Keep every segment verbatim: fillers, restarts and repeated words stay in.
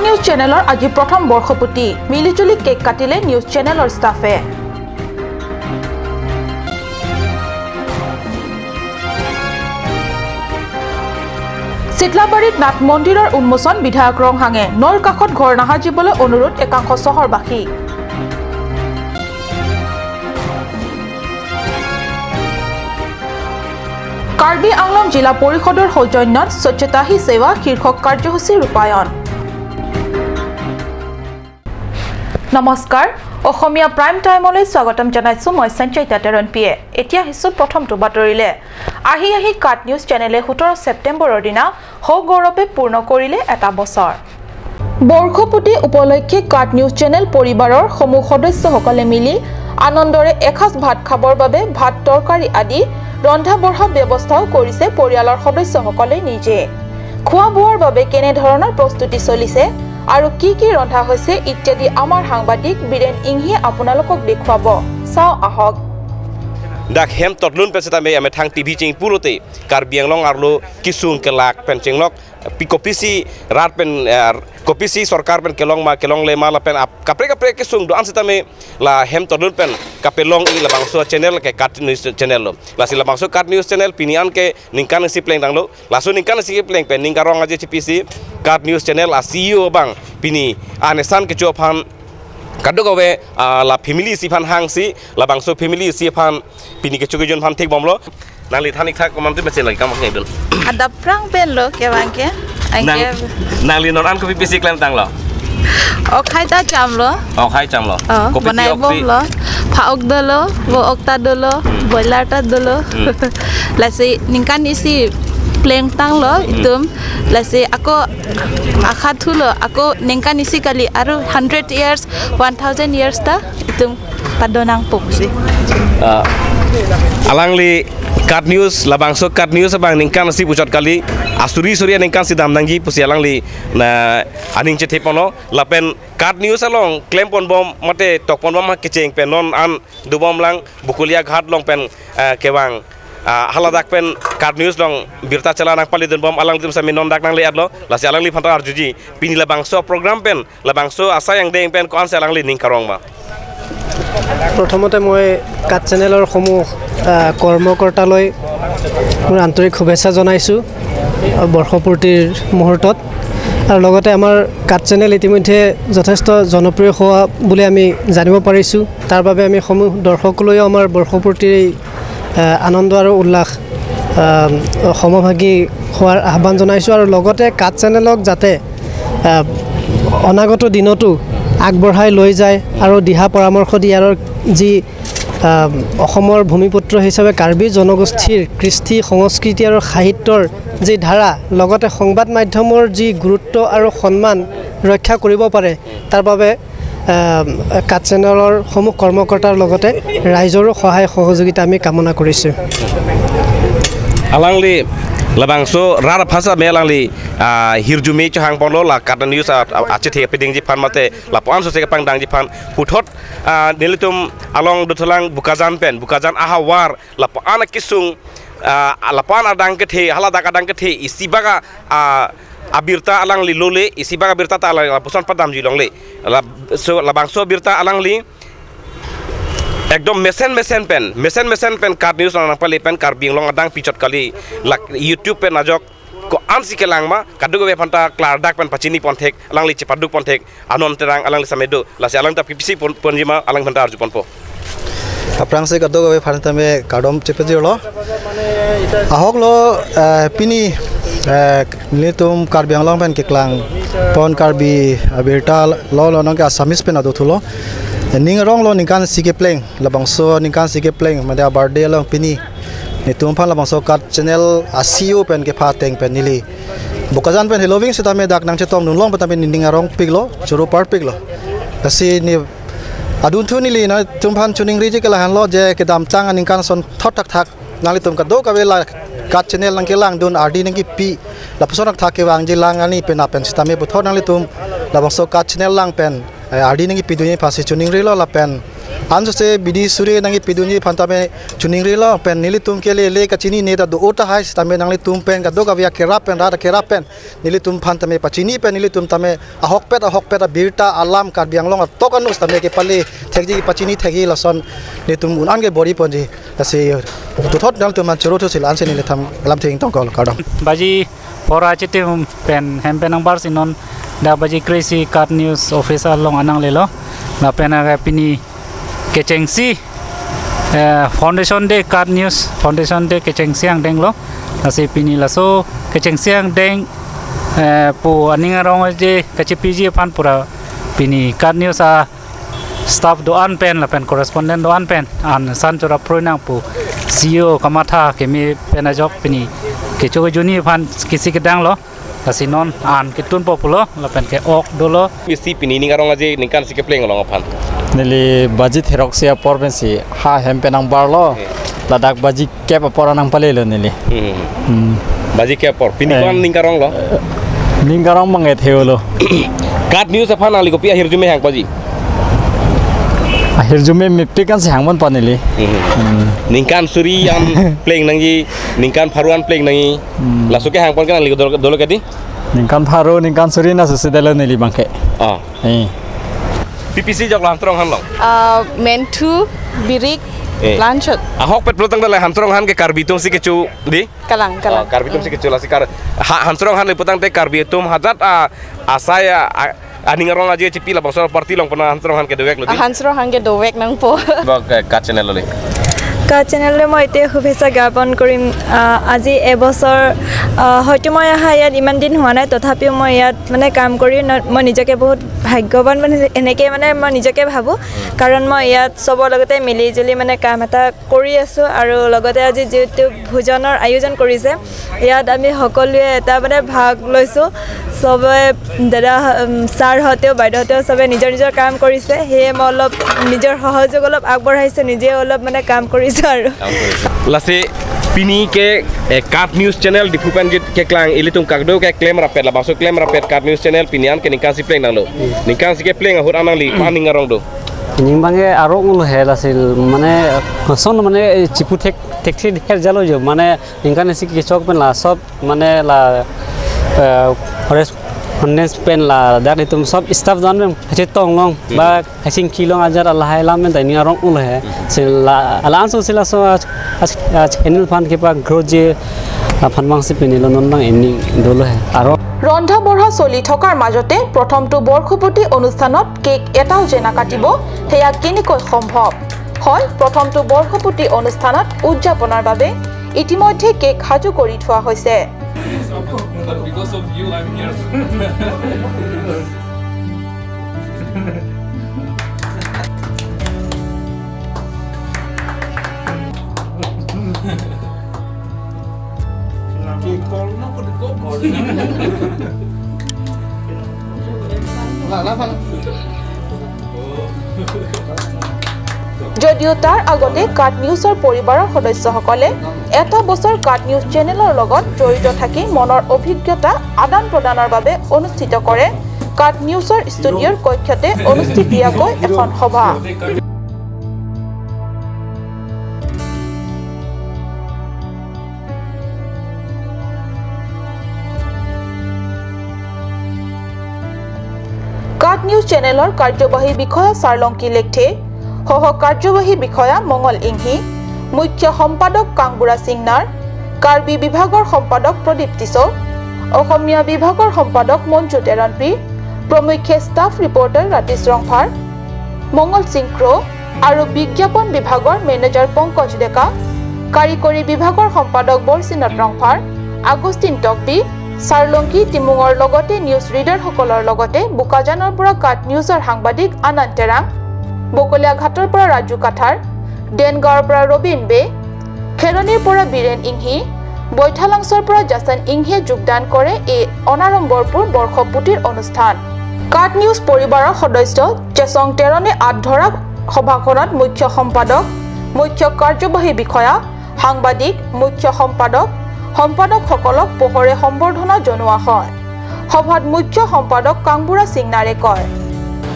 নিউজ চেনেলৰ আজি প্ৰথম বৰ্ষপূৰ্তি। মিলিজুলি কেক কাটিলে নিউজ চেনেলৰ ষ্টাফে। চিতলাবাৰীত নাথ মন্দিৰৰ উন্মোচন, বিধায়ক ৰংহাঙে। নৈৰ কাষত ঘৰ নাসাজিবলৈ অনুৰোধ একাংশ চহৰবাসী। কাৰ্বি আংলং জিলা পৰিষদৰ সৌজন্যত স্বচ্ছতা হি সেৱা শীৰ্ষক কাৰ্যসূচী ৰূপায়ণ। নমস্কাৰ, অসমীয়া প্ৰাইম টাইমলৈ স্বাগতম জনাইছো মই সঞ্চয়িতা তেৰণপিয়ে। এতিয়া আহিছো প্ৰথমটো বাতৰিলে। আহি আহি কাট নিউজ চেনেলে সোতৰ ছেপ্টেম্বৰৰ দিনা সগৌৰৱে পূৰ্ণ কৰিলে এটা বছৰ। বৰ্ষপূৰ্তি উপলক্ষে কাট নিউজ চেনেল পৰিবাৰৰ সমূহ সদস্যসকলে মিলি আনন্দৰে এসাঁজ ভাত খাবৰ বাবে ভাত, তৰকাৰী আদি ৰন্ধা বঢ়া ব্যৱস্থাও কৰিছে পৰিয়ালৰ সদস্যসকলে নিজে। খোৱা বোৱাৰ বাবে কেনেধৰণৰ প্ৰস্তুতি চলিছে আৰু কি কি ৰন্ধা হৈছে ইত্যাদি আমাৰ সাংবাদিক বীৰেণ ইংহিয়ে আপোনালোকক দেখুৱাব। চাওঁ আহক। Dak hem totlun pen setame amethang T V ching pulote Karbi Anglong arlo kesung kelak pen chenglok pi kopisi rat pen, eh, kopisi sorkar pen kelong ma kelongle ma lapen ap kaprek kaprek kesung do-an setame la hem totlun pen kapelong-i labangso channel ke Kat News channel lo. Lasi labangso Kat News channel pini an ke ningkan isi plengtanglo. Laso ningkan isi pleng pen ning karong aje chipisi Kat News channel a C E O abang pini anesan kecho aphan kadokave, ah, la family isi aphan hangsi, labangso family isi aphan pini kecho kejun aphan thekbomlo. Nangli than ik thak komam tu mesin lagi kamu ngedun. Adap prang pen lo kevang ke. Nang, angke nangli non an kopi pisi klemtanglo? Okhai ta chamlo. Okhai chamlo. Oh, kopi bonai pi ok pi? Bomlo. Pha ok dolo, vo ok ta dolo, hmm, boiler ta dolo. Hmm. Lasi ningkan isi plengtanglo, hmm, itum. Lasi ako akhat thulo, ako ningkan isi kali aru hundred years, one thousand years ta itum padonang pok si. Ah, alangli Kat News, labangso Kat News abang ningkan isi puchot kali, asuri suri ningkan isi dam nangji pusi alangli na aning chethe ponlo, lapen Kat News along klem ponbom mate tok ponbom kecheng pen non an dobom lang Bokolia Ghat along pen, eh, kevang, ah, haladak pen Kat News along birta chala nangpali dunbom alangtum sami non dak nangle-etlo, lasi alangliphan ta arjuji pini labangso program pen labangso asai angdeng pen ko-ansi alangli ning karong ma? প্ৰথমতে মই কাট চেনেলৰ সমূহ, আহ, কৰ্মকৰ্তালৈ মোৰ আন্তৰিক শুভেচ্ছা জনাইছোঁ, আহ, বৰ্ষপূৰ্তিৰ মুহূৰ্তত। আৰু লগতে আমাৰ কাট চেনেল ইতিমধ্যে যথেষ্ট জনপ্ৰিয় হোৱা বুলি আমি জানিব পাৰিছোঁ। তাৰ বাবে আমি সমূহ দৰ্শকলৈও আমাৰ বৰ্ষপূৰ্তিৰ এই, আহ, আনন্দ আৰু উল্লাস, আহ, সমভাগী হোৱাৰ আহ্বান জনাইছোঁ। আৰু লগতে কাট চেনেলক যাতে, আহ, অনাগত দিনতো আগবঢ়াই লৈ যায় আৰু দিহা পৰামৰ্শ দিয়ে আৰু যি, আহ, অসমৰ ভূমিপুত্ৰ হিচাপে কাৰ্বি জনগোষ্ঠীৰ কৃষ্টি, সংস্কৃতি আৰু সাহিত্যৰ যি ধাৰা, লগতে সংবাদ মাধ্যমৰ যি গুৰুত্ব আৰু সন্মান ৰক্ষা কৰিব পাৰে, তাৰ বাবে, আহ, কাট চেনেলৰ সমূহ কৰ্মকৰ্তাৰ লগতে ৰাইজৰো সহায় সহযোগিতা আমি কামনা কৰিছোঁ। Alangli labangso rat aphan setame alangli, ah, hirjume chehang ponlo la Kat News a, a, achethe pedingji aphan mate lapu-an sose kepangdangji aphan puthot, ah, nelitum along dothulang Bokajan pen, Bokajan ahavar lapu-an akesung, ah, lapu-an adang kethe, haladak adang kethe, isi bak a, ah, abirta alangli lole, isi bak abirta ta alangli lapuson padamji longle. La, so, labangso abirta alangli ekdom mesen mesen pen, mesen mesen pen Kat News nangpali pen Karbi Anglong adang pichot kali, la YouTube pen ajok ko-ansi kelang ma, kadokave aphan ta klardak pen pachini ponthek, alangli chepaduk ponthek, Anom Terang alangli same do, lasi alang ta pipisi pon, ponji ma, alangphan ta arju ponpo. Aphrangsi kadokave aphan tame kardom chepajirlo. Ahok lo, eh, pini, eh, nelitum Karbi Anglong pen keklang pon Karbi abirta lo lo nonke Assamese pen adothulo. Ning aronglo ningkan isi kepleng, labangso ningkan isi kepleng, mate a-birthday along pini nelitum aphan labangso Kat Channel a C E O pen kepha ateng pen neli Bokajan pen heloving setame dak nangchetongdun long pen tame ning arongpiklo, choro parpiklo. Lasi ne adunthu neli nangtum aphan choningriji ke lahenlo je kedamtang aningkan asonthot thakthak nanglitum kadokave la Kat Channel nangkelangdun ardi nangkepi lapuson thakthak kevangji lang ani penap pen setame puthot nanglitum labangso Kat Channel lang pen, eh, ardi nangkepidunji aphansi choningrilo lapen Ansose bidi suri nangkepidunji aphan tame choningrilo pen nelitum ke lele kachinine ta do-o tahai sitame nanglitum pen kadokave akerap pen rat akerap pen nelitum aphan tame pachini pen nelitum tame ahokpet ahokpet abirta alam Karbi Anglong atok anus tame kepale thekji kepachini thekji lason nelitum un-an ke bor-i ponji. Lasi puthot nangtum aphan chorothusi la-ansi neli than lamthe ingtong kol kardom. Baji pharo achitim pen hem pen nangbar si non dak baji kre-isi KAT News office along ananglelo. Lapen aga pini kechengsi, eh, Foundation Day, KAT News Foundation Day kechengsi angdenglo. Lasi pini laso kechengsi angdeng, eh, pu aning arong aje kachepiji aphan pura pini KAT News a staff do-an pen lapen correspondent do-an pen an san chorap phroi nang pu C E O kamatha keme pen ajok pini kecho kejuni aphan kisi kedanglo. Lasi non an ketunpo pulo lapen ke-ok dolo. Isi pini ning arong aje ningkan isi kepleng along aphan. Neli baji therok si apor pensi ha hem pen nangbarlo. Eh. Ladak baji kep apor nangpalelo neli. Hmm. Hmm. Baji kep apor. Pini Eh. ko-an ning aronglo? Ning arong manget heulo. KAT News aphan nangli kopi ahirjume hang paji? Ahirjume mepik ansi hang ponpo neli. Hmm. Hmm. Ningkan suri an pleng nangji, ningkan pharo an pleng nangji. Hmm. Laso ke hang pon ke nangli dolo, dolo kedi? Ningkan pharo, ningkan suri na susi delo neli abangke. Ah. Eh. Pi pisi joklo Hamtronghang along? Ah, menthu, birik, Eh. Lanchot. Ahokpet pulotangte la Hamtronghang ke Karbi atumsi kecho dei? Kalang, Ah, kalang. Karbi atumsi kecho lasi Kar-, ha, Hamtronghang le pulotangte Karbi atum ajat a, asai a, a, aning arong aje chepi labangso party along pona Hamtronghang ke doveklo dei? Hamtronghang ke dovek nangpo. Bok, eh, KAT channel lo le. KAT channel le মই এতিয়া শুভেচ্ছা জ্ঞাপন কৰিম। আহ, আজি এবছৰ, আহ, হয়তো মই অহা ইয়াত ইমান দিন হোৱা নাই, তথাপিও মই ইয়াত মানে কাম কৰি ন-, মই নিজকে বহুত ভাগ্যৱান মানে এনেকে মানে মই নিজকে ভাবোঁ। কাৰণ মই ইয়াত চবৰ লগতে মিলি জুলি মানে কাম এটা কৰি আছোঁ আৰু লগতে আজি যিটো ভোজনৰ আয়োজন কৰিছে, ইয়াত আমি সকলোৱে এটা মানে ভাগ লৈছোঁ। চবে, দাদা, উম, ছাৰহঁতেও বাইদেউহঁতেও চবে নিজৰ নিজৰ কাম কৰিছে, সেয়ে মই অলপ নিজৰ সহযোগ অলপ আগবঢ়াইছোঁ, নিজে অলপ মানে কাম কৰিছোঁ আৰু। Lasi pini ke, eh, KAT News channel Diphu pen jit keklang ilitum kado keklem rapet labangso klem rapet KAT News channel pini an ke ningkan isi pleng nanglo. Ningkan isi kepleng ahut an nangli ko-an ning arong do? Ning abangke arong lo he lasi mane son mane chipu thek thek thek her jalo jo mane ningkan isi kechok pen la sob mane la, eh, correspondence pen ladak itum sob staff don pen kachetong long ba kachingki long ajat lahai alam pen ta ning arong lo he. Si la, la-anso si laso a, a, a channel aphan kepagrow ji aphan abangsi pini lo non abang ening dolo he. Arong ৰন্ধা বঢ়া চলি থকাৰ মাজতে প্ৰথমটো বৰ্ষপূৰ্তি অনুষ্ঠানত কেক এটাও যে নাকাটিব, সেয়া কেনেকৈ সম্ভৱ? হয়, প্ৰথমটো বৰ্ষপূৰ্তি অনুষ্ঠানত উদযাপনৰ বাবে ইতিমধ্যে কেক সাজু কৰি থোৱা হৈছে। But because of you, I'm here. যদিও তাৰ আগতে কাট নিউজৰ পৰিবাৰৰ সদস্যসকলে এটা বছৰ কাট নিউজ চেনেলৰ লগত জড়িত থাকি মনৰ অভিজ্ঞতা আদান প্ৰদানৰ বাবে অনুষ্ঠিত কৰে কাট নিউজৰ ষ্টুডিঅ'ৰ কক্ষতে অনুষ্ঠিতীয়াকৈ এখন সভা। কাট নিউজ চেনেলৰ কাৰ্যবাহী বিষয়া চাৰলংকি লেকথে, সহ কাৰ্যবাহী বিষয়া মঙল ইংহি, মুখ্য সম্পাদক কাংবুৰা সিংনাৰ, কাৰ্বি বিভাগৰ সম্পাদক প্ৰদীপ টিছ, অসমীয়া বিভাগৰ সম্পাদক মঞ্জু তেৰণপি, প্ৰমুখ্যে ষ্টাফ ৰিপৰ্টাৰ ৰাতিশ ৰংফাৰ, মঙল সিং ক্ৰ আৰু বিজ্ঞাপন বিভাগৰ মেনেজাৰ পংকজ ডেকা, কাৰিকৰী বিভাগৰ সম্পাদক বৰচিনত ৰংফাৰ, আগুষ্টিন টকবি, চাৰলংকি টিমুঙৰ লগতে নিউজ ৰিডাৰসকলৰ লগতে বোকাজানৰ পৰা কাট নিউজৰ সাংবাদিক আনন্দ তেৰাং, বকলীয়াঘাটৰ পৰা ৰাজু কাথাৰ, দেনগাঁৱৰ পৰা ৰবীন বে, খেৰণিৰ পৰা বীৰেণ ইংহি, বৈঠালাংচৰ পৰা জাচন ইংহিয়ে যোগদান কৰে এই অনাড়ম্বৰপুৰ বৰ্ষপূৰ্তিৰ অনুষ্ঠান। কাট নিউজ পৰিবাৰৰ সদস্য চেচং তেৰণে আঁত ধৰা সভাখনত মুখ্য সম্পাদক, মুখ্য কাৰ্যবাহী বিষয়া, সাংবাদিক, মুখ্য সম্পাদক, সম্পাদকসকলক পোহৰে সম্বৰ্ধনা জনোৱা হয়। সভাত মুখ্য সম্পাদক কাংবুৰা সিংনাৰে কয়।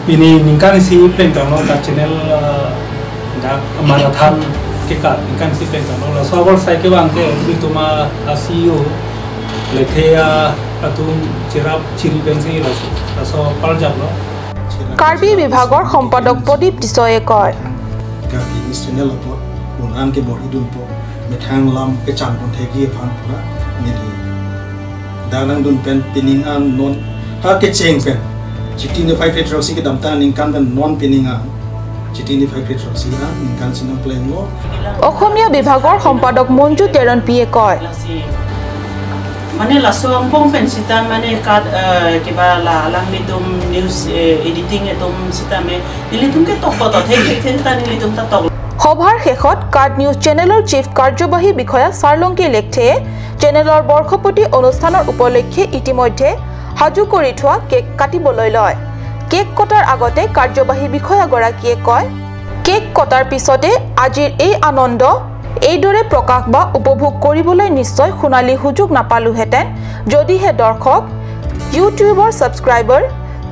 Pini ningkan isi pleng tanglo KAT channel, ah, Dak marathon ke ka ningkan si pen kano, laso abor sai kevang ke, itum a C E O lekthe atum cherap chiri pensi laso, laso parjap lo. Karbi bibhagor সম্পাদক প্ৰদীপ টিছয়ে কয়। Karbi News Channel apot un'an ke bor-idunpo, methang lam kechan pon thegi aphan pura mili. Dak nangdun pen pining an non ha kecheng pen Chiti niphai phli throksi kedamtang aningkan pen non pining an Chiti niphai phli throksi aningkan si nangplenglo. Asamiya বিভাগৰ সম্পাদক মঞ্জু তেৰণপীয়ে কয়। Mane laso angbong pen sita mane kat, eh, kiba la alanglitum news, eh, editing atum sitame nelitum ke tok poto thek thek thek ta nelitum ta tok. সভাৰ শেষত কাট নিউজ চেনেলৰ চিফ কাৰ্যবাহী বিষয়া চাৰলংকি লেকথেয়ে চেনেলৰ বৰ্ষপূৰ্তি অনুষ্ঠানৰ উপলক্ষে ইতিমধ্যে সাজু কৰি থোৱা কেক কাটিবলৈ লয়। কেক কটাৰ আগতে কাৰ্যবাহী বিষয়াগৰাকীয়ে কয়, কেক কটাৰ পিছতে আজিৰ এই আনন্দ এইদৰে প্ৰকাশ বা উপভোগ কৰিবলৈ নিশ্চয় সোণালী সুযোগ নাপালোহেঁতেন, যদিহে দৰ্শক, YouTubeৰ ছাবস্ক্ৰাইবাৰ,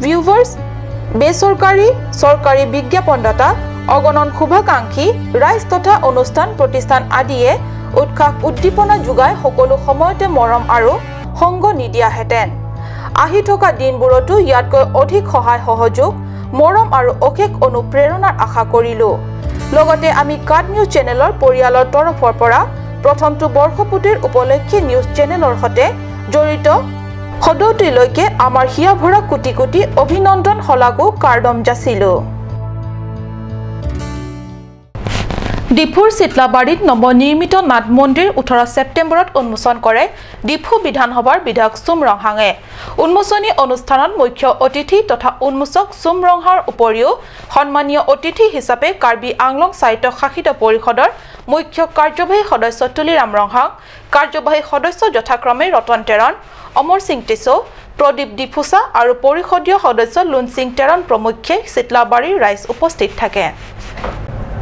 ভিউৱাৰ্ছ, বেচৰকাৰী, চৰকাৰী বিজ্ঞাপনদাতা, অগণন শুভাকাংক্ষী, ৰাইজ তথা অনুষ্ঠান প্ৰতিষ্ঠান আদিয়ে উৎসাহ উদ্দীপনা যোগাই সকলো সময়তে মৰম আৰু সংগ নিদিয়াহেঁতেন। আহি থকা দিনবোৰতো ইয়াতকৈ অধিক সহায় সহযোগ, মৰম আৰু অশেষ অনুপ্ৰেৰণাৰ আশা কৰিলো। লগতে আমি কাট নিউজ চেনেলৰ পৰিয়ালৰ তৰফৰ পৰা প্ৰথমটো বৰ্ষপূৰ্তিৰ উপলক্ষে নিউজ চেনেলৰ সৈতে জড়িত সদৌতিলৈকে আমাৰ হিয়াভৰা কোটি কোটি অভিনন্দন শলাগো কাৰ্ডম যাচিলো। ডিফুৰ চিতলাবাৰীত নৱনিৰ্মিত নাট মন্দিৰ ওঠৰ ছেপ্টেম্বৰত উন্মোচন কৰে ডিফু বিধানসভাৰ বিধায়ক চুম ৰংহাঙে। উন্মোচনী অনুষ্ঠানত মুখ্য অতিথি তথা উন্মোচক চুম ৰংহাঙৰ উপৰিও সন্মানীয় অতিথি হিচাপে কাৰ্বি আংলং স্বায়ত্তশাসিত পৰিষদৰ মুখ্য কাৰ্যবাহী সদস্য তুলিৰাম ৰংহাং, কাৰ্যবাহী সদস্য যথাক্ৰমে ৰতন তেৰণ, অমৰ সিং টিছো, প্ৰদীপ ডিফুচা আৰু পৰিষদীয় সদস্য লুনচিং তেৰণ প্ৰমুখ্যে চিতলাবাৰীৰ ৰাইজ উপস্থিত থাকে।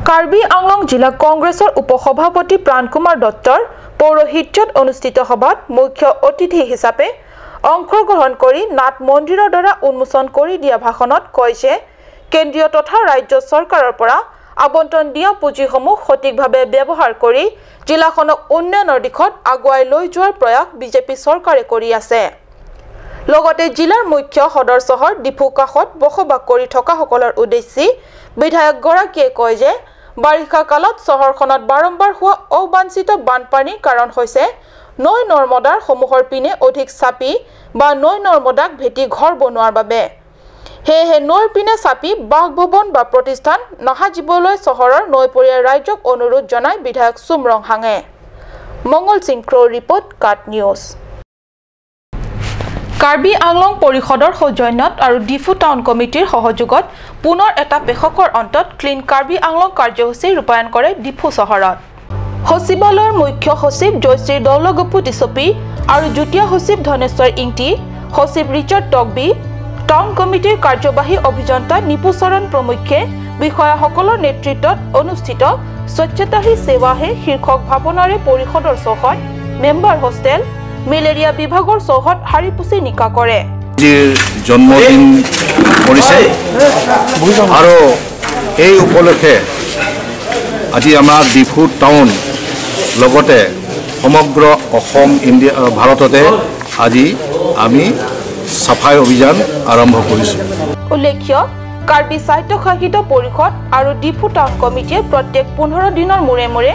কাৰ্বি আংলং জিলা কংগ্ৰেছৰ উপসভাপতি প্ৰাণ কুমাৰ দত্তৰ পৌৰোহিত্যত অনুষ্ঠিত সভাত মুখ্য অতিথি হিচাপে অংশগ্ৰহণ কৰি নাট মন্দিৰৰ দ্বাৰা উন্মোচন কৰি দিয়া ভাষণত কয় যে কেন্দ্ৰীয় তথা ৰাজ্য চৰকাৰৰ পৰা আবণ্টন দিয়া পুঁজিসমূহ সঠিকভাৱে ব্যৱহাৰ কৰি জিলাখনক উন্নয়নৰ দিশত আগুৱাই লৈ যোৱাৰ প্ৰয়াস বিজেপি চৰকাৰে কৰি আছে। লগতে জিলাৰ মুখ্য সদৰ চহৰ ডিফু কাষত বসবাস কৰি থকাসকলৰ উদ্দেশ্যে বিধায়কগৰাকীয়ে কয় যে বাৰিষা কালত চহৰখনত বাৰম্বাৰ হোৱা অবাঞ্ছিত বানপানীৰ কাৰণ হৈছে নৈ নৰ্মদাৰ সমূহৰ পিনে অধিক চাপি বা নৈ নৰ্মদাক ভেটি ঘৰ বনোৱাৰ বাবে। সেয়েহে নৈৰ পিনে চাপি বাসভৱন বা প্ৰতিষ্ঠান নাসাজিবলৈ চহৰৰ নৈপৰীয়া ৰাইজক অনুৰোধ জনায় বিধায়ক চুম ৰংহাঙে। মংগল সিং ক্ৰ'ৰ ৰিপৰ্ট, কাট নিউজ। কাৰ্বি আংলং পৰিষদৰ সৌজন্যত আৰু ডিফু টাউন কমিটিৰ সহযোগত পুনৰ এটা পেশকৰ অন্তত ক্লিন কাৰ্বি আংলং কাৰ্যসূচী ৰূপায়ণ কৰে ডিফু চহৰত। সচিবালয়ৰ মুখ্য সচিব জয়শ্ৰী দৌলগোপু টিচপি আৰু যুটীয়া সচিব ধনেশ্বৰ ইংতি, সচিব ৰিচাৰ্ড তকবি, টাউন কমিটিৰ কাৰ্যবাহী অভিযন্তা নিপু চৰণ প্ৰমুখ্যে বিষয়াসকলৰ নেতৃত্বত অনুষ্ঠিত স্বচ্ছতা হি সেৱা হে শীৰ্ষক ভাৱনাৰে পৰিষদৰ চৌহদ, মেম্বাৰ হোষ্টেল, মেলেৰিয়া বিভাগৰ চৌহদ সাৰি পুচি নিকা কৰে। আজিৰ জন্মদিন পৰিছে আৰু এই উপলক্ষে আজি আমাৰ ডিফু টাউন লগতে সমগ্ৰ অসম, ইণ্ডিয়া, ভাৰততে আজি আমি চাফাই অভিযান আৰম্ভ কৰিছোঁ। উল্লেখ্য, কাৰ্বি স্বায়ত্তশাসিত পৰিষদ আৰু ডিফু টাউন কমিটিয়ে প্ৰত্যেক পোন্ধৰ দিনৰ মূৰে মূৰে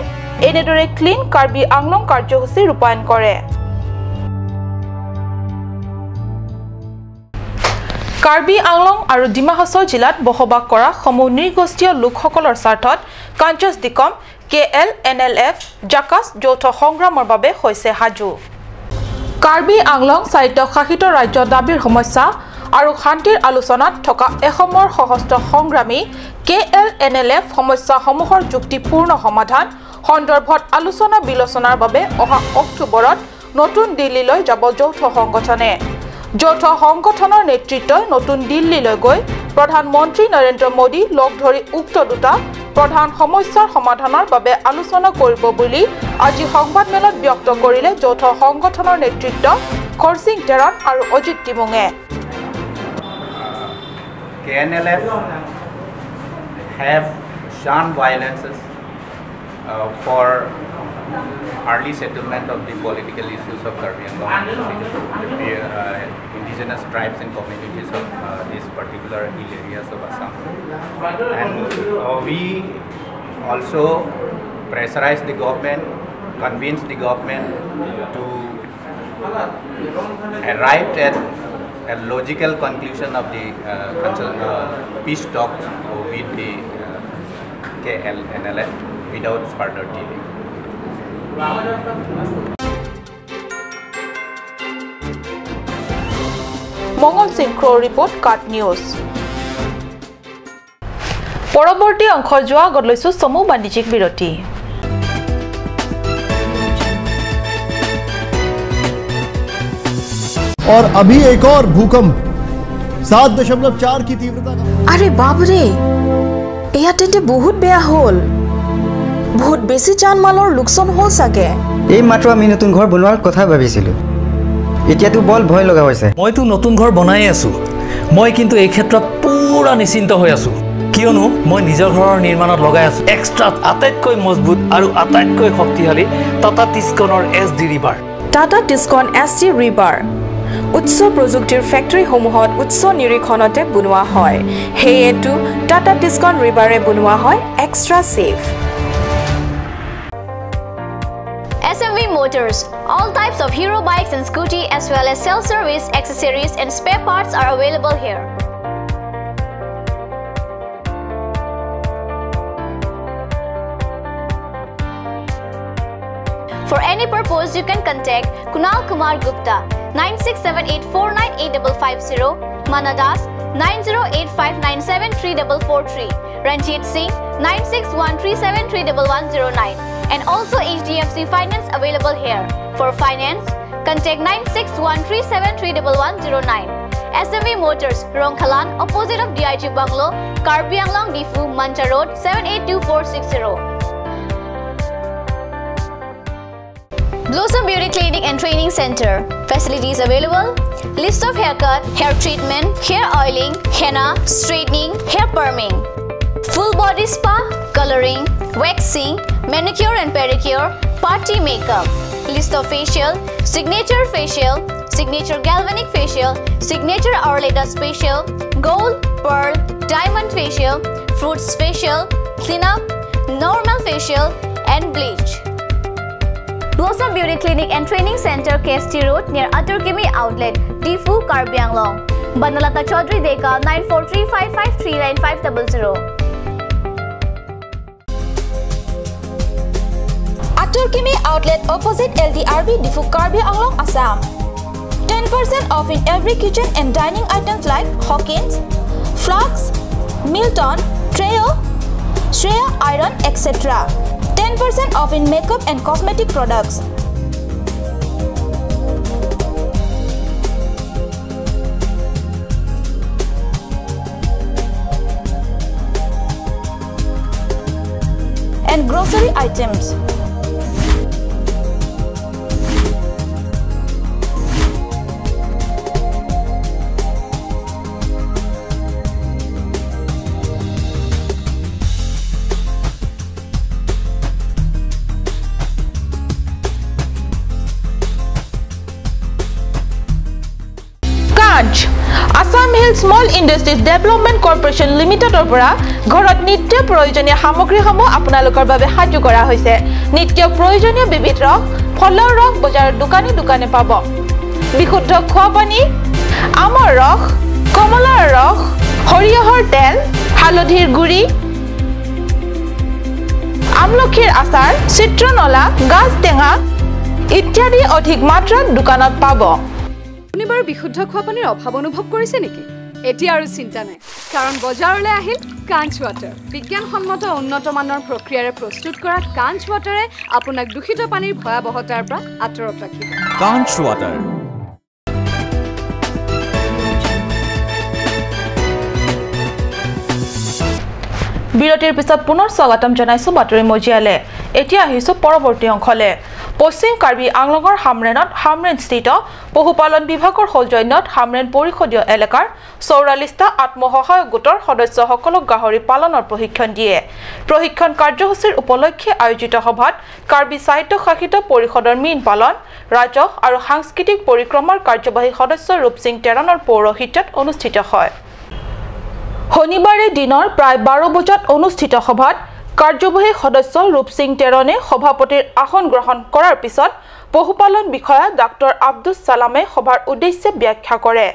এনেদৰে ক্লিন কাৰ্বি আংলং কাৰ্যসূচী ৰূপায়ণ কৰে। কাৰ্বি আংলং আৰু ডিমা হাছাও জিলাত বসবাস কৰা সমূহ নৃগোষ্ঠীয় লোকসকলৰ স্বাৰ্থত কাঞ্চছ ডিকম, কে এল এন এল এফ, জাকাছ যৌথ সংগ্ৰামৰ বাবে হৈছে সাজু। কাৰ্বি আংলং স্বায়ত্তশাসিত ৰাজ্য দাবীৰ সমস্যা আৰু শান্তিৰ আলোচনাত থকা এসময়ৰ সশস্ত্ৰ সংগ্ৰামী কে এল এন এল এফ সমস্যাসমূহৰ যুক্তিপূৰ্ণ সমাধান সন্দৰ্ভত আলোচনা বিলোচনাৰ বাবে অহা অক্টোবৰত নতুন দিল্লীলৈ যাব যৌথ সংগঠনে। যৌথ সংগঠনৰ নেতৃত্বই নতুন দিল্লীলৈ গৈ প্ৰধানমন্ত্ৰী নৰেন্দ্ৰ মোদী লগ ধৰি উক্ত দুটা প্ৰধান সমস্যাৰ সমাধানৰ বাবে আলোচনা কৰিব বুলি আজি সংবাদমেলত ব্যক্ত কৰিলে যৌথ সংগঠনৰ নেতৃত্ব খৰচিং তেৰাণ আৰু অজিত টিমুঙে। K N L F have Chant violences uh, for early settlement of the political issues of Karbi Anglong, the uh, indigenous tribes and communities of uh, these particular hill areas of Assam. And uh, we also pressurize the government, convince the government to arrived at a logical conclusion of the uh, consult, uh, peace talks with the uh, K L N L F without further delay. মংগল সিংহ ৰিপৰ্ট, কাট নিউজ। পৰৱৰ্তী অংশ যোৱা আগত লৈছো চমু বাণিজ্যিক বিৰতি। और अभी एक और भूकंप सात दशमलव चार की तीव्रता का। আৰে বাপৰে, এয়া তেন্তে বহুত বেয়া হ'ল। বহুত বেছি জান মালৰ লোকচান হ'ল চাগে। এইমাত্ৰ আমি নতুন ঘৰ বনোৱাৰ কথা ভাবিছিলো, এতিয়াতো বৰ ভয় লগা হৈছে। মইতো নতুন ঘৰ বনাই আছো, মই কিন্তু এই ক্ষেত্ৰত পুৰা নিশ্চিন্ত হৈ আছো, কিয়নো মই নিজৰ ঘৰৰ নিৰ্মাণত লগাই আছো এক্সট্ৰা আটাইতকৈ মজবুত আৰু আটাইতকৈ শক্তিশালী টাটা টিচকনৰ এছ ডি ৰিবাৰ। টাটা টিচকন এছ ডি ৰিবাৰ উচ্চ প্ৰযুক্তিৰ ফেক্টৰীসমূহত উচ্চ নিৰীক্ষণতে বনোৱা হয়। সেয়েতো টাটা টিচকন ৰিবাৰে বনোৱা হয় extra safe. S M V Motors. All types of Hero bikes and scooty, as well as self-service accessories and spare parts, are available here. For any purpose, you can contact Kunal Kumar Gupta, nine six seven eight four nine eight double five zero, Mana Das, nine zero eight five nine seven three double four three, Ranjit Singh, nine six one three seven three double one zero nine, and also H D F C Finance available here. For finance, contact nine six one three seven three double one zero nine. S M V Motors, Rongkhalan, opposite of D I G Bungalow, Karbi Anglong, Diphu, Mancha Road, seven eight two four six zero. Blossom Beauty Clinic and Training Center. Facilities available: lips of haircut, hair treatment, hair oiling, henna, straightening, hair perming, full body spa, coloring, waxing, manicure and pedicure, party makeup, lips of facial, signature facial, signature galvanic facial, signature Arleda facial, gold, pearl, diamond facial, fruits facial, cleanup, normal facial, and bleach. Blossom Beauty Clinic and Training Center, K S T Road, near Atur Kimi Outlet, Diphu, Karbi Anglong. Banalata Chaudhary Deka, nine four three five five three nine five double zero. Atur Kimi Outlet, opposite L D R B, Diphu, Karbi Anglong, Assam. Ten percent off in every kitchen and dining items like Hawkins, flasks, Milton, Treo, Shreya iron, et cetera. Ten percent off in makeup and cosmetic products. And grocery items. কাঞ্চ, Assam hill small industries development corporation লিমিটেডৰ পৰা ঘৰত নিত্য প্ৰয়োজনীয় সামগ্ৰীসমূহ আপোনালোকৰ বাবে সাজু কৰা হৈছে। নিত্য প্ৰয়োজনীয় বিবিধ ৰস, ফলৰ ৰস বজাৰৰ দোকানে দোকানে পাব। বিশুদ্ধ খোৱা পানী, আমৰ ৰস, কমলাৰ ৰস, সৰিয়হৰ তেল, হালধিৰ গুড়ি, আমলখিৰ আচাৰ, চিত্ৰনলা, গাজ টেঙা ইত্যাদি অধিক মাত্ৰাত দোকানত পাব। আপুনি বাৰু বিশুদ্ধ খোৱা পানীৰ অভাৱ অনুভৱ কৰিছে নেকি? এতিয়া আৰু চিন্তা নাই, কাৰণ বজাৰলৈ আহিল কাঞ্চ ৱাটাৰ। বিজ্ঞানসন্মত উন্নত মানৰ প্ৰক্ৰিয়াৰে প্ৰস্তুত কৰা কাঞ্চ ৱাটাৰে আপোনাক দূষিত পানীৰ ভয়াৱহতাৰ পৰা আঁতৰত ৰাখিব। কাঞ্চ ৱাটাৰ। বিৰতিৰ পিছত পুনৰ স্বাগতম জনাইছো বাতৰি মজিয়ালে। এতিয়া আহিছো পৰৱৰ্তী অংশলে। পশ্চিম কাৰ্বি আংলঙৰ হামৰেনত হামৰেনস্থিত পশুপালন বিভাগৰ সৌজন্যত হামৰেন পৰিষদীয় এলেকাৰ চৌৰাল্লিছটা আত্মসহায়ক গোটৰ সদস্যসকলক গাহৰি পালনৰ প্ৰশিক্ষণ দিয়ে। প্ৰশিক্ষণ কাৰ্যসূচীৰ উপলক্ষে আয়োজিত সভাত কাৰ্বি স্বায়ত্তশাসিত পৰিষদৰ মীন পালন, ৰাজহ আৰু সাংস্কৃতিক পৰিক্ৰমাৰ কাৰ্যবাহী সদস্য ৰূপসিং তেৰণৰ পৌৰোহিত্যত অনুষ্ঠিত হয়। শনিবাৰে দিনৰ প্ৰায় বাৰ বজাত অনুষ্ঠিত সভাত কাৰ্যবাহী সদস্য ৰূপসিং তেৰণে সভাপতিৰ আসন গ্ৰহণ কৰাৰ পিছত পশুপালন বিষয়া ডাক্তৰ আব্দুছ চালামে সভাৰ উদ্দেশ্যে ব্যাখ্যা কৰে।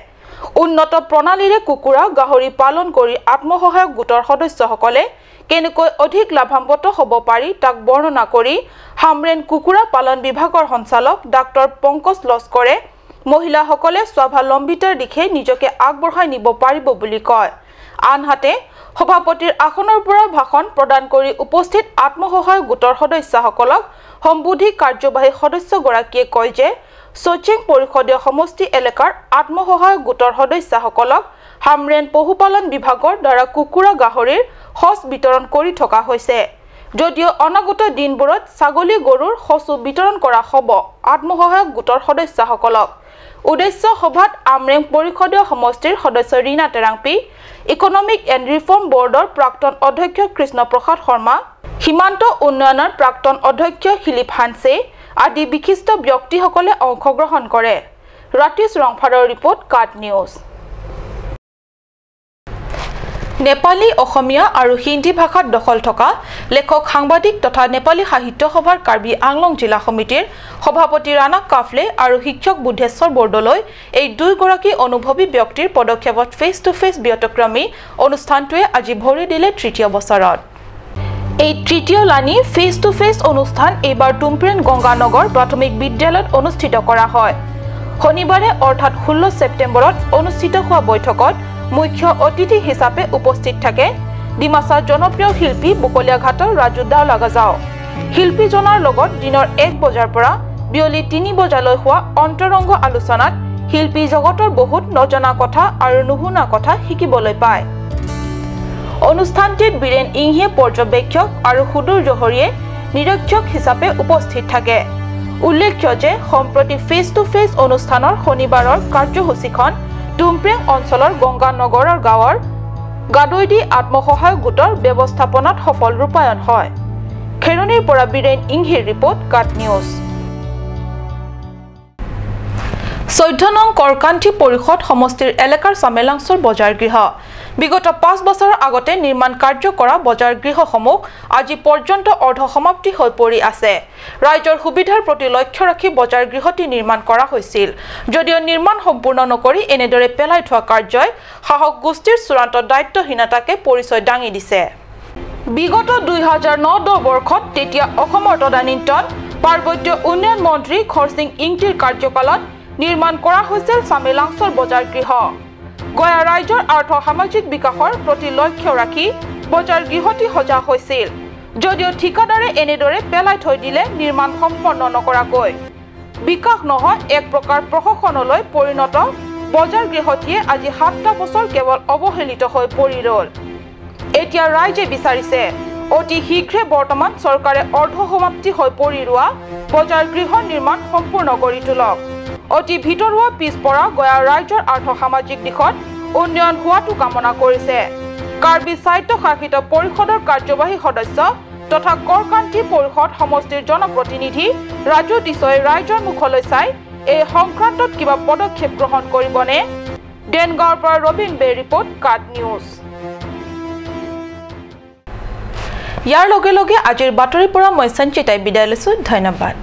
উন্নত প্ৰণালীৰে কুকুৰা, গাহৰি পালন কৰি আত্মসহায়ক গোটৰ সদস্যসকলে কেনেকৈ অধিক লাভান্বিত হ'ব পাৰি, তাক বৰ্ণনা কৰি হামৰেন কুকুৰা পালন বিভাগৰ সঞ্চালক ডাক্তৰ পংকজ লস্কৰে মহিলাসকলে স্বাৱলম্বিতাৰ দিশে নিজকে আগবঢ়াই নিব পাৰিব বুলি কয়। আনহাতে সভাপতিৰ আসনৰ পৰা ভাষণ প্ৰদান কৰি উপস্থিত আত্মসহায়ক গোটৰ সদস্যসকলক সম্বোধি কাৰ্যবাহী সদস্যগৰাকীয়ে কয় যে চৌচেং পৰিষদীয় সমষ্টি এলেকাৰ আত্মসহায়ক গোটৰ সদস্যসকলক হামৰেন পশুপালন বিভাগৰ দ্বাৰা কুকুৰা, গাহৰিৰ সঁচ বিতৰণ কৰি থকা হৈছে। যদিও অনাগত দিনবোৰত ছাগলী, গৰুৰ সঁচো বিতৰণ কৰা হ'ব আত্মসহায়ক গোটৰ সদস্যসকলক। উদ্দেশ্য সভাত আমৰেং পৰিষদীয় সমষ্টিৰ সদস্য ৰীণা টেৰাংপী, ইকনমিক এণ্ড ৰিফৰ্ম বৰ্ডৰ প্ৰাক্তন অধ্যক্ষ কৃষ্ণ প্ৰসাদ শৰ্মা, সীমান্ত উন্নয়নৰ প্ৰাক্তন অধ্যক্ষ ফিলিপ হানছে আদি বিশিষ্ট ব্যক্তিসকলে অংশগ্ৰহণ কৰে। ৰাতিশ ৰংফাৰৰ ৰিপৰ্ট, কাট নিউজ। নেপালী, অসমীয়া আৰু হিন্দী ভাষাত দখল থকা লেখক, সাংবাদিক তথা নেপালী সাহিত্য সভাৰ কাৰ্বি আংলং জিলা সমিতিৰ সভাপতি ৰাণা কাফলে আৰু শিক্ষক বুদ্ধেশ্বৰ বৰদলৈ এই দুইগৰাকী অনুভৱী ব্যক্তিৰ পদক্ষেপত ফেচ টু ফেচ ব্যতিক্ৰমী অনুষ্ঠানটোৱে আজি ভৰি দিলে তৃতীয় বছৰত। এই তৃতীয়লানি ফেচ টু ফেচ অনুষ্ঠান এইবাৰ টুমপ্ৰেং গংগানগৰ প্ৰাথমিক বিদ্যালয়ত অনুষ্ঠিত কৰা হয়। শনিবাৰে অৰ্থাৎ ষোল্ল ছেপ্টেম্বৰত অনুষ্ঠিত হোৱা বৈঠকত মুখ্য অতিথি হিচাপে উপস্থিত থাকে ডিমাচা জনপ্ৰিয় শিল্পী বকলীয়াঘাটৰ ৰাজু দাওলা গাজাও। শিল্পীজনৰ লগত দিনৰ এক বজাৰ পৰা বিয়লি তিনি বজালৈ হোৱা অন্তৰংগ আলোচনাত শিল্পী জগতৰ বহুত নজনা কথা আৰু নুশুনা কথা শিকিবলৈ পায়। অনুষ্ঠানটিত বীৰেণ ইংহী পৰ্যবেক্ষক আৰু সুদূৰ জহৰীয়ে নিৰীক্ষক হিচাপে উপস্থিত থাকে। উল্লেখ্য যে সম্প্ৰতি ফেচ টু ফেচ অনুষ্ঠানৰ শনিবাৰৰ কাৰ্যসূচীখন টুমপ্ৰেং অঞ্চলৰ গংগানগৰৰ গাঁৱৰ গাদৈদি আত্মসহায়ক গোটৰ ব্যৱস্থাপনাত সফল ৰূপায়ণ হয়। খেৰণিৰ পৰা বীৰেণ ইংহীৰ ৰিপৰ্ট, কাট নিউজ। চৈধ্য নং কৰকান্থি পৰিষদ সমষ্টিৰ এলেকাৰ চামেলাংছৰ বজাৰ গৃহ। বিগত পাঁচ বছৰৰ আগতে নিৰ্মাণ কাৰ্য কৰা বজাৰ গৃহসমূহ আজি পৰ্যন্ত অৰ্ধ সমাপ্তি হৈ পৰি আছে। ৰাইজৰ সুবিধাৰ প্ৰতি লক্ষ্য ৰাখি বজাৰ গৃহটি নিৰ্মাণ কৰা হৈছিল। যদিও নিৰ্মাণ সম্পূৰ্ণ নকৰি এনেদৰে পেলাই থোৱা কাৰ্যই শাসক গোষ্ঠীৰ চূড়ান্ত দায়িত্বহীনতাকে পৰিচয় দাঙি দিছে। বিগত দুই হাজাৰ ন দহ বৰ্ষত তেতিয়া অসমৰ তদানীন্তন পাৰ্বত্য উন্নয়ন মন্ত্ৰী খৰচিং ইংতিৰ কাৰ্যকালত নিৰ্মাণ কৰা হৈছিল চামেলাংছৰ বজাৰ গৃহ। গয়া ৰাইজৰ আৰ্থ সামাজিক বিকাশৰ প্ৰতি লক্ষ্য ৰাখি বজাৰ গৃহটি সজা হৈছিল। যদিও ঠিকাদাৰে এনেদৰে পেলাই থৈ দিলে নিৰ্মাণ সম্পন্ন নকৰাকৈ। বিকাশ নহয়, এক প্ৰকাৰ প্ৰশাসনলৈ পৰিণত বজাৰ গৃহটিয়ে আজি সাতটা বছৰ কেৱল অৱহেলিত হৈ পৰি ৰ'ল। এতিয়া ৰাইজে বিচাৰিছে অতি শীঘ্ৰে বৰ্তমান চৰকাৰে অৰ্ধ সমাপ্তি হৈ পৰি ৰোৱা বজাৰ গৃহ নিৰ্মাণ সম্পূৰ্ণ কৰি তোলক। অতি ভিতৰুৱা পিছপৰা গয়া ৰাইজৰ আৰ্থ সামাজিক দিশত উন্নয়ন হোৱাটো কামনা কৰিছে কাৰ্বি স্বায়ত্তশাসিত পৰিষদৰ কাৰ্যবাহী সদস্য তথা কৰকান্থি পৰিষদ সমষ্টিৰ জনপ্ৰতিনিধি ৰাজু টিছই ৰাইজৰ মুখলৈ চাই এই সংক্ৰান্তত কিবা পদক্ষেপ গ্ৰহণ কৰিবনে? দেনগাঁৱৰ পৰা ৰবীন বেৰ ৰিপৰ্ট, কাট নিউজ। ইয়াৰ লগে লগে আজিৰ বাতৰিৰ পৰা মই সঞ্চিতাই বিদায় লৈছো। ধন্যবাদ।